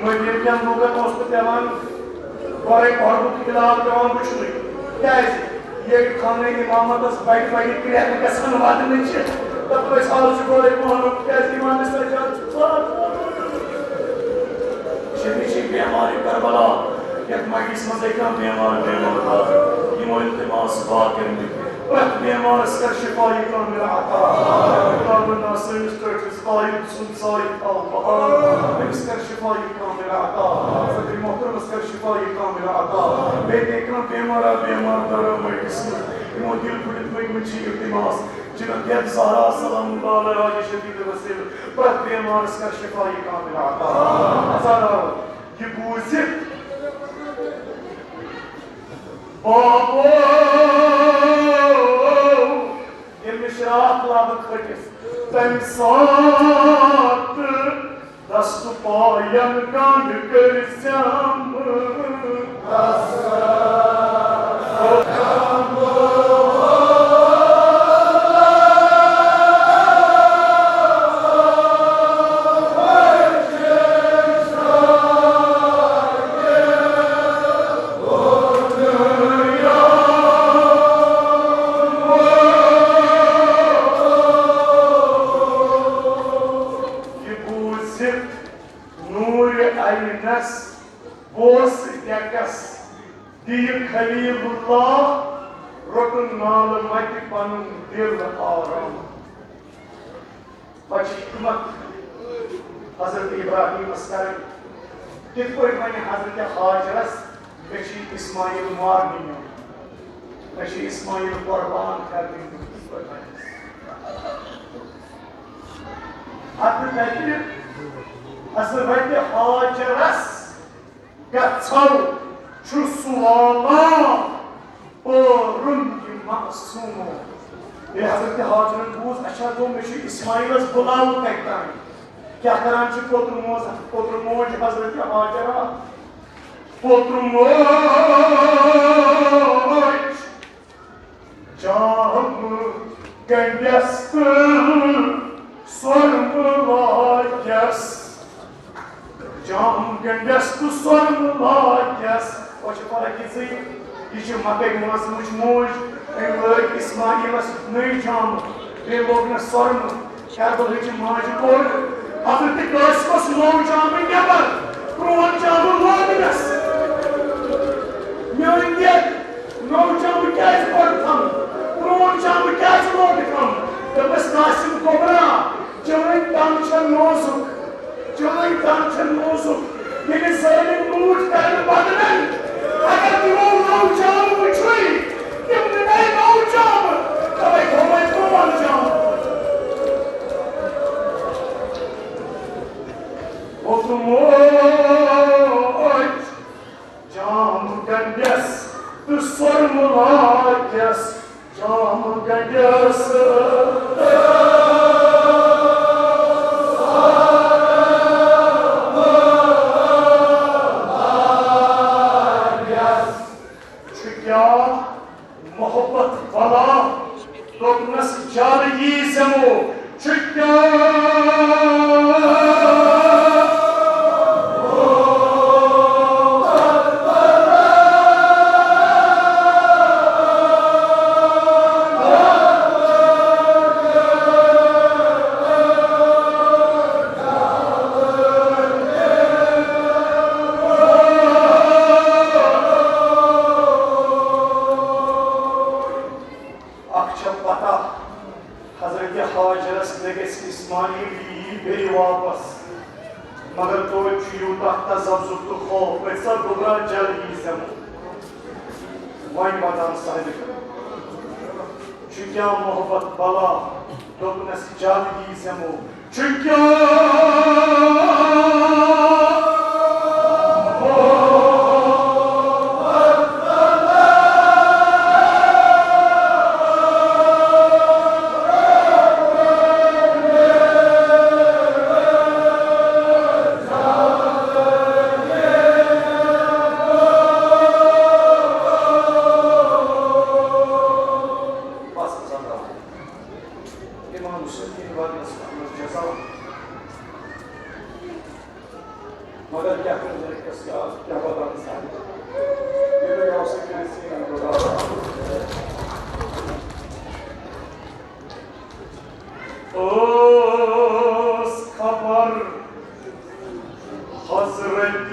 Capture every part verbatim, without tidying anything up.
مدیٖنہٕ کٮ۪ن لوٗکن اوس نہٕ پٮ۪وان گۄڈَے گۄڈٕنیُک ہلال پٮ۪وان وٕچھنُے۔ کیٛازِ؟ ییٚلہِ خانہ امامتس بڑِ بڑِ کرٛٮ۪کھ گژھن ودنٕچہِ، دپان ٲسۍ، آز چھُ گۄڈَے پہنُک، کیٛازِ امام سجاد چھُ پاک۔ شہید چھِ بیمارِ کربلا، یتھ مجلس منٛز کانٛہہ بیمار بیمار آسہِ، یِمو التماس دعا کٔرمٕتۍ، پرٛٮ۪تھ بیمارس کر شفا یہِ کاملہ عطا۔ خداوندا سٲنِس ٹٲٹھِس آیوب سُنٛد سایہِ تھاو بحال، أمِس کر شفا یہِ کاملہ عطا۔ صدر محترمس کر شفا یہِ کاملہ عطا۔ بیٚیہِ تہِ کانٛہہ بیمارا بیمار دارا مجلس منٛز، یِمو دِل پھُٹِتھ مٔنگمٕتۍ چھِ التماس، جناب یتھ زہرا سلام اللہ علیہا یہِ شفیع وسیل، پرٛٮ۪تھ بیمارس کر شفا یہِ کاملہ عطا۔ عزادارو، یہِ بوٗزِتھ بابو، ییٚلہِ مےٚ شراکھ لبہٕ کھٔٹِس، تَمہِ ساتہٕ دست پایَن کنٛگ کٔرۍ زٮ۪م۔ یہِ بوٗزِتھ نوٗرِ عینس بوس ڈیکس، دِیہِ خلیل اللہ، روٚٹُن نالہٕ متہِ پنُن دِل آرام۔ پتہٕ چھِ حکمت حضرت ابراہیمس کران، کِتھ پٲٹھۍ ونہِ حضرت ہاجرس، مےٚ چھُ اسماعیل مارنہِ نیُن، مےٚ چھُ اسماعیل قربان کرنہِ نیُن، کِتھ پٲٹھۍ ونہِ؟ حضرت، حضرت ہاجرس گژھو چھُ سُہ والان پٲرُن یہِ معصوم۔ ییٚلہِ حضرت ہاجرن بوٗز، اچھا گوٚو، مےٚ چھُ اسماعیلس بُلاوُن کتہِ تام؟ کیٛاہ کران چھِ پوتُر موج، پوتُر موج حضرت ہاجرہ؟ پوتُر موج جام گنڈس تہٕ سۄرمہٕ لاگس۔ جام گنڈس تہٕ سۄرمہٕ لاگس۔ وۄنۍ چھِ فرق یِژٕے، یہِ چھِ مکٕکۍ مٲنٛزمٕچ موج، أمۍ لٲگۍ اسماعیلس نٔے جامہٕ، بیٚیہِ لوگنس سۄرمہٕ۔ کربلہٕچہِ ماجہِ کوٚر حضرت قاسمس نوٚو جامہٕ نٮ۪بر، پرٛون جامہٕ لوگنس۔ میٲنۍ نیٚچ، نوٚو جامہٕ کیازِ کوٚر تھم؟ پرٛون جامہٕ کیازِ لوگ تھم؟ دوٚپمس، قاسم گوٚبرا، چٲنۍ تن چھےٚ نوزُک، چٲنۍ تن چھےٚ نوزُک۔ ییٚلہِ ظٲلِم لوٗٹھ کرن بدنن، اگر تِمو نوٚو جامہٕ وٕچھُے، تِم نِنے نوٚو جامہٕ، توے تھووے پرٛون جامہٕ۔ اوترٕ موج جام گنڈس تہٕ سۄرمہٕ لاگس، جام گنڈس۔ چھُ کیٛاہ محبت بلا، دوٚپنس جل یی زمو، چھُ کیٛاہ؟ اکھ چھےٚ پتہ، حضرت ہاجرس مےٚ گژھِ اسماعیل یی بیٚیہِ واپس، مگر توتہِ چھُ یوٗتاہ تذبذب تہٕ خوف، أتھۍ سا گوٚبرا جل یی زٮ۪مو۔ وۄنۍ وَدان صاحبہِ، چھُ کیٛاہ محبت بلا، دوٚپنس جل یی زٮ۪مو۔ چھُ کیٛاہ؟ بس، بس، بس۔ امام حسین ورنس رحمت جزا۔ مگر کیٛاہ کٔرِتھ کیٛاہ، کیٛاہ بدل سان؟ ییٚلہِ مےٚ اوس یہِ کٔرِتھ ژیر گُزاران۔ ٲس خبر حضرت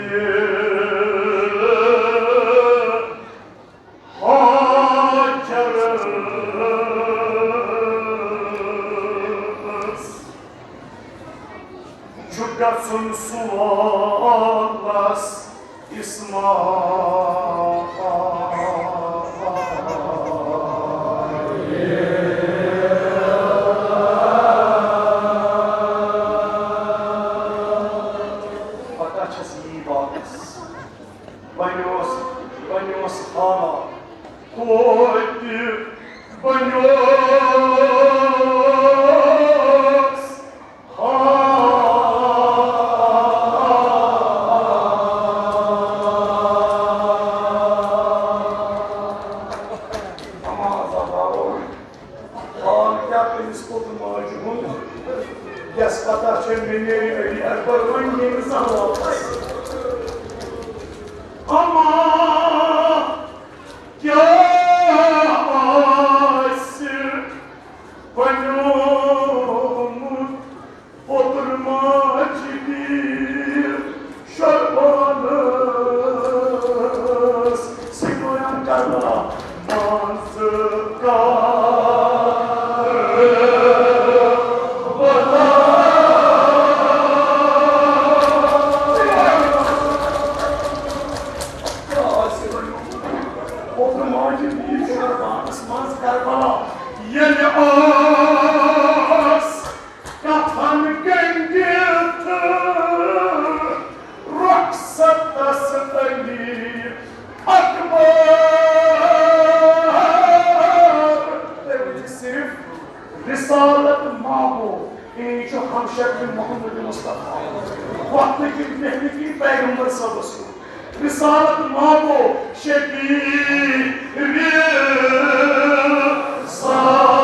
ہاجرس چھُ گژھُن سوالس اسماعیل۔ پتہ چھس یی باتس۔ بنیوس، بنیوس حالات توتہِ بنیوس حالات۔ نماز ادا۔ حال کیٛاہ تٔمِس کوٚت ماجہِ ہُنٛد؟ یَس پتہ چھےٚ مےٚ نیرِ علی اکبر وۄنۍ ییٚمہِ زَہرا۔ اما کیٛاہ آسہِ بنیومُت پوٚتُر ماجہِ پیٖر شربانس سِگویان کربلا منٛز کار بلا۔ کیٛاہ آسہِ وۄنۍ پوٚتُر ماجہِ پیٖر شربانس منٛز کربلا ییٚلہِ آس کفن گٔنٛڈِتھ رۄخصتس علی اکبر۔ تُہۍ وٕچھِو صرف رسالت مابو، یہِ چھُ ہمشکل محمد مصطفیٰ، وقتٕکۍ محنتی پیغمبر صٲبس ہیوٗ۔ رسالت مابو شبیر رسالت۔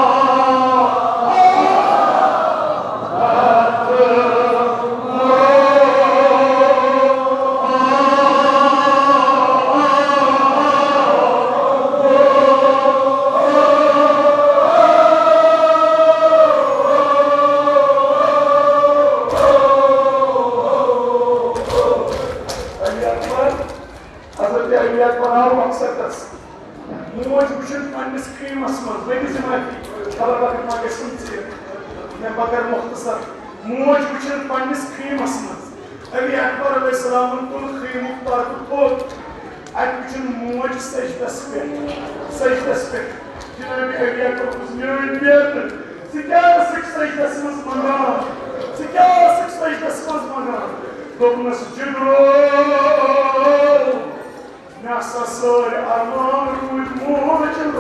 علی اکبر، حضرت علی اکبر آو مقصدس۔ موج وٕچھن پننِس خیمس منٛز، ؤنِو زِ معٲفی، خبر وقت ما گژھِ کُنہِ ژیر۔ مےٚ بہٕ کرٕ مختصر۔ موج وٕچھن پننِس خیمس منٛز۔ علی اکبر علیہ السلامن تُل خیمُک پردٕ تھوٚد۔ اتہِ وٕچھن موج سجدس پٮ۪ٹھ، سجدس پٮ۪ٹھ۔ جناب علی اکبر ووٚنُس، میٲنۍ بیٹہٕ، ژٕ کیٛاہ ٲسٕکھ سجدس منٛز منٛگان؟ ژٕ کیٛاہ ٲسٕکھ سجدس منٛز منٛگان؟ دوٚپنس، جبرو، مےٚ ہسا سٲرۍ ارمان روٗدۍ موج لٲگۍ۔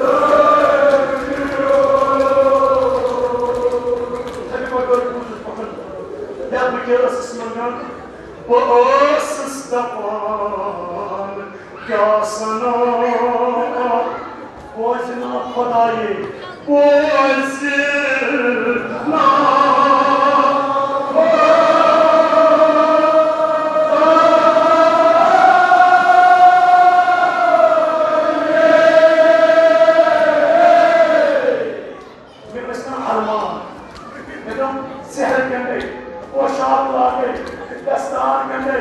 تَمہِ بغٲر بوٗزُس پَتہٕ، یا بہٕ کیٛاہ ٲسٕس منٛگان؟ بہٕ ٲسٕس دَپان، کیٛاہ سَنا، بوزِ نا خۄدایے، بوزِ نا خۄدایے۔ مےٚ ٲسۍ نا ارمان۔ مےٚ دوٚپ، سحر گنٛڈے، پوشاک لاگے، دستار گنٛڈے،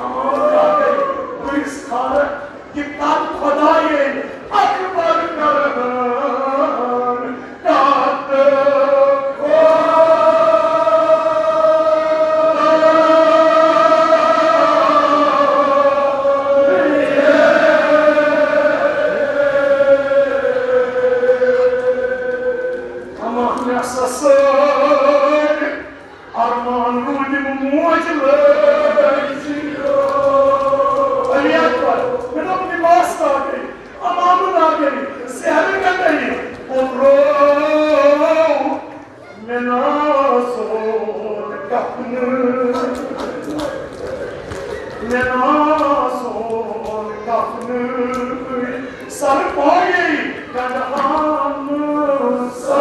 امان لاگے، کُلِس کھارکھ، یہِ کتھ خۄدایے اکبر کرہن، کتھ خۄدایے۔ اما مےٚ ہسا سٲرۍ ارمان روٗدِم موج لٲج۔ علی اکبر، مےٚ دوٚپ لباس لاگے، امامہٕ لاگے، سحرٕ گنٛڈے، اوترو مےٚ ناز اوٚن کفنہٕ، مےٚ ناز اوٚن کفنہٕ، سر پایے گنٛڈان سر۔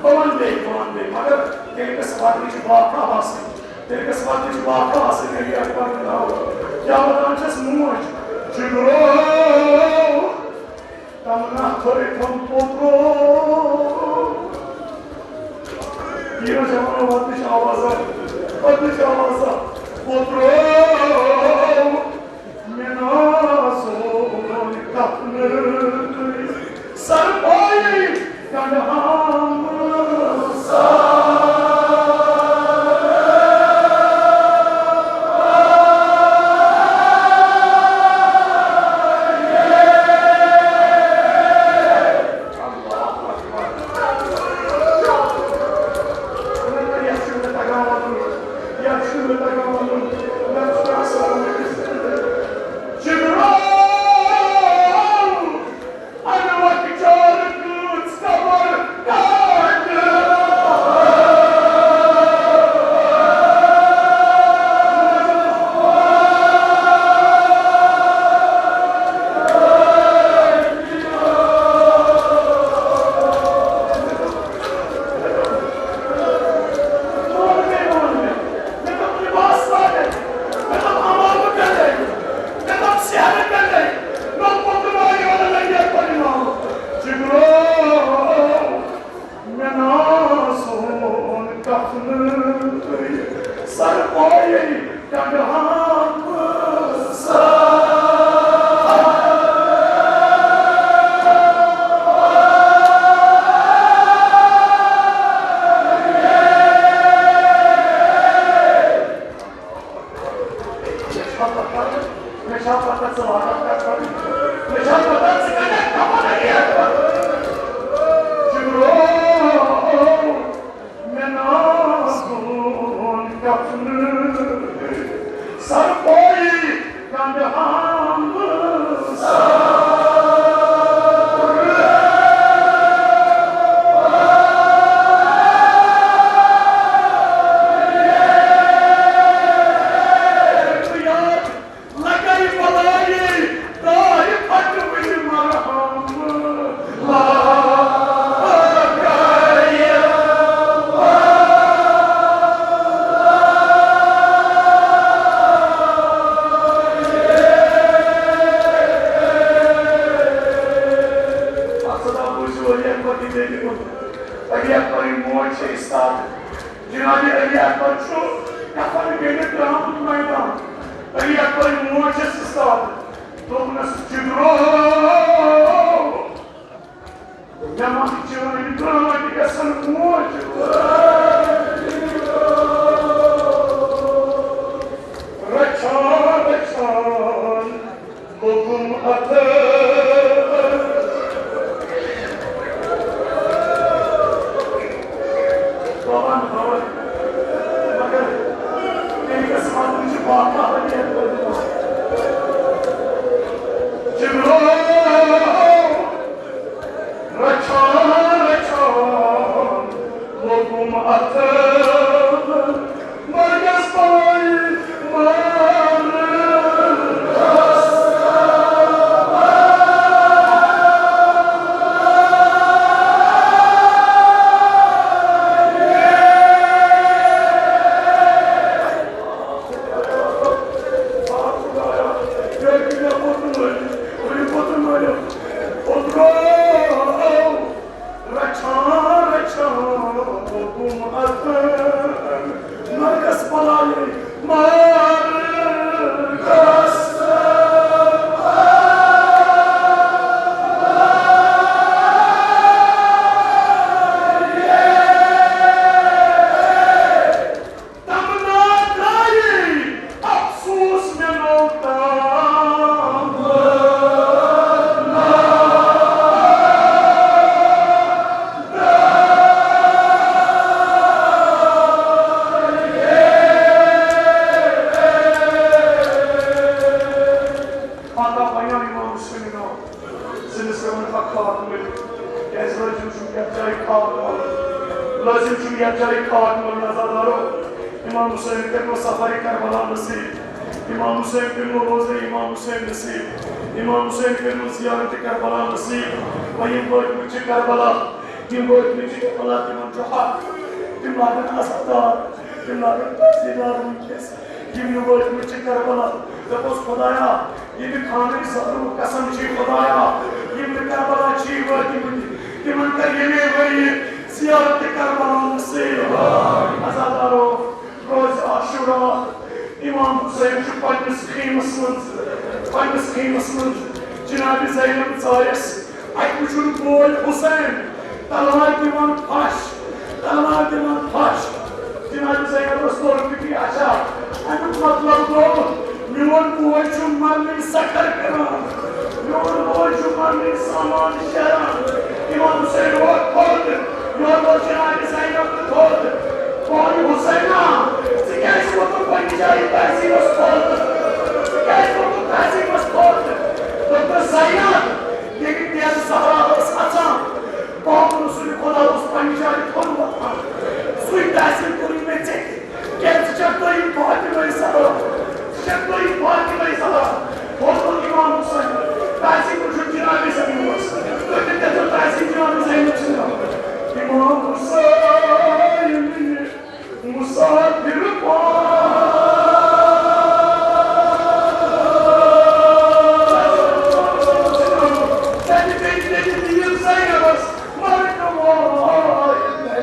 بہٕ وَنہٕ بیٚیہِ، بہٕ وَنہٕ بیٚیہِ، مگر تیٚلہِ گژھِ وَدنٕچ واقعہ آسٕنۍ۔ تیٚلہِ گژھِ وَدنٕچ واقعہ آسٕنۍ، علی اکبر بن عوف۔ کیٛاہ وَدان چھَس موج؟ جِگرو، تمنا تھٲوِتھ تھم پوترو۔ یہِ ٲس یِوان وَدنٕچ آوازا، وَدنٕچ آوازا۔ پوترو، مےٚ ناز ووٚن کَتھ نہٕ۔ سرپاے کنڈہام سا۔ اللہ اکبر۔ یتھ چھُنہٕ مےٚ تگان ونُن، یتھ چھُنہٕ مےٚ تگان ونُن، مےٚ چھُ آسان أکِس جبرائیل، انوکھ چار کۭژ قبر کاٹہِ۔ مےٚ ناز ووٚن کفنہٕ سرپاے کنڈہام سا۔ مےٚ چھا پتہ، مےٚ چھا پتہ ژٕ لاگکھ کتھ کرٕنۍ؟ مےٚ چھا پتہ ژٕ کتٮ۪تھ کپن اَنہِ یتھ پتہٕ؟ جبرو، مےٚ ناز ووٚن کفنہٕ سرپاے کنڈہام سا۔ لگے بلایے، دارِ پھٹوٕنۍ مرہم۔ لا لگے۔ اکھ صدا بوٗزِو علی اکبر کہِ بیٚنہِ ہُنٛد۔ علی اکبرٕنۍ موج چھےٚ استاد۔ جناب علی اکبر چھُ کفن گٔنڈِتھ درٛامُت میدان۔ علی اکبرٕنۍ موج چھَس استاد۔ دوٚپنَس، جگرو، مےٚ ما چھِ چٲنۍ برٛانٛٹھ گژھن موج؟ رچھان، رچھان۔ لوٚگُم اَتھٕ۔ بابا، بابا، مگر تیٚلہِ گژھِ وَنُن، یہِ چھُ بابا واریاہ۔ جِگرو، رچھان، رچھان، لوٚگُم اَتھٕ۔ مرگس پاے مارس۔ رچھان رچھان گوٚم اتھ مرگس بلایہِ مرگس۔ تمنا ترٛایے، افسوس مےٚ نوٚو تام۔ پتہ بنیو امام حسین ناو۔ سٕنٛدِس پٮ۪وان اکھ خاک مٔلِتھ۔ کیٛازِ لٲزِم چھُنہٕ یَتھ جایہِ خاک مَلُن۔ لٲزِم چھُنہٕ یَتھ جایہِ خاک مَلُن، عزادارو۔ اِمام حُسین کٔرِو سفرِ کربلا نصیٖب۔ امام حسین کٔرِنو روزے امام حسین نصیب، امام حسین کٔرِنو زیارت کربلا نصیب۔ وۄنۍ یِم وٲتمٕتۍ چھِ کربلا، یِم وٲتمٕتۍ چھِ کربلا، تِمن چھُ حق، تِم لاگن عزادار، تِم لاگن تعزیدار وٕنکیٚس۔ یِم نہٕ وٲتمٕتۍ چھِ کربلا، دَپوس خۄدایا، ییٚمہِ خانٕچ زہرُک قسم چھِ خۄدایا، یِم نہٕ کربلا چھِ وٲتمٕتۍ، تِمن کر ییٚمے ؤریہِ زیارت کربلا نصیب۔ عزادارو، روزِ عاشورا، امام حسین چھُ پننِس خیمس منٛز، پننِس خیمس منٛز جناب زینب ژایس اَتہِ وٕچھُن بوے حسین تلوار دِوان پھش، تلوار دِوان پھش۔ جناب زینبس توٚر فِکرِ، اچھا، اَمیُک مطلب گوٚو میون بوے چھُ مرنٕچ سکھر کران، میون بوے چھُ مرنٕچ سامان شیران۔ امام حسین ووت تھوٚد، یورٕ ووت جناب زینب تہِ تھوٚد۔ بوے حسینا، ژٕ کیازِ ووتُکھ پننہِ جایہِ تعظیمس تھوٚد؟ ژٕ کیازِ ووتُکھ تعظیمس تھوٚد؟ دوٚپنس زینب، ییٚلہِ تیزٕ صحرا ٲس اژان، پاک رسول خدا اوس پننہِ جایہِ تھوٚد وۄتھان۔ سُے تعظیم کوٚرُے مےٚ ژےٚ تہِ۔ کیازِ ژٕ چھکھ دوٚیِم فاطمہ زہرا؟ ژٕ چھکھ دوٚیِم فاطمہ زہرا۔ تھوٚد ووت امام حسین، تعظیم وٕچھُن جناب زینبس۔ تُہۍ تہِ کٔرۍزیو تعظیم جناب زینب سٕنٛدِ۔ امام حسین مسافر پان۔ تَتہِ بیٚیہِ تَتہِ دِیِو زینبس مرن وٲے۔